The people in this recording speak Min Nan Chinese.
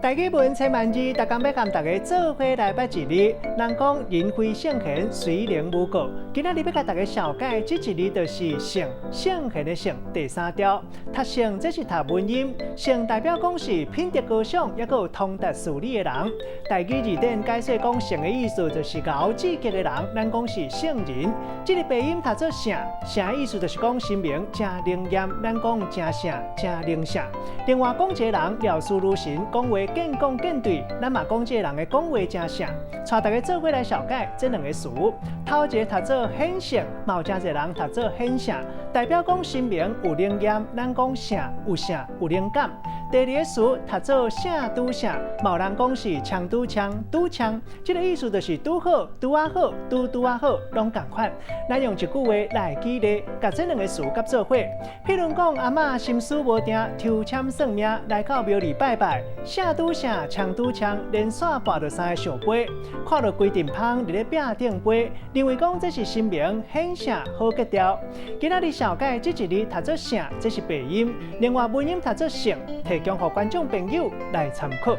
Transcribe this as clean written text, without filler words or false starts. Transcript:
台語文千萬字，逐工欲佮大家做伙來捌一字。人講人非聖賢，誰能無過？今仔日欲共大家紹介，這一字就是聖，聖賢的聖，第三調。讀聖，這是讀文音，聖代表講是品德高尚，抑閣有通達事理的人。台語字典解釋講聖的意思就是𠢕至極的人，咱講是聖人。這个白音讀做聖，聖意思就是講神明誠靈驗，咱講誠聖、誠靈聖。另外講一个人料事如神，講話見講見對，咱嘛講這个人的講話誠聖。帶大家做伙來紹介這兩个詞，頭一个讀做顯聖，嘛有誠濟人讀做顯聖，代表講神明有靈驗，咱講聖有聖有靈感。第二个詞讀做聖拄聖，嘛有人講是槍拄槍拄槍，這个意思就是拄好、拄仔好、拄拄仔好，攏仝款。咱用一句話來舉例，共這兩个詞佮做伙。譬如講，阿嬤心思無定，抽籤算命，來到廟裡拜拜，聖拄聖，槍拄槍，連續跋著三个聖杯，看著規陣蜂佇咧壁頂飛，認為講這是神明顯聖好格調。今仔日紹介這一字讀做聖，這是白音；另外文音讀做聖，提供予觀眾朋友來參考。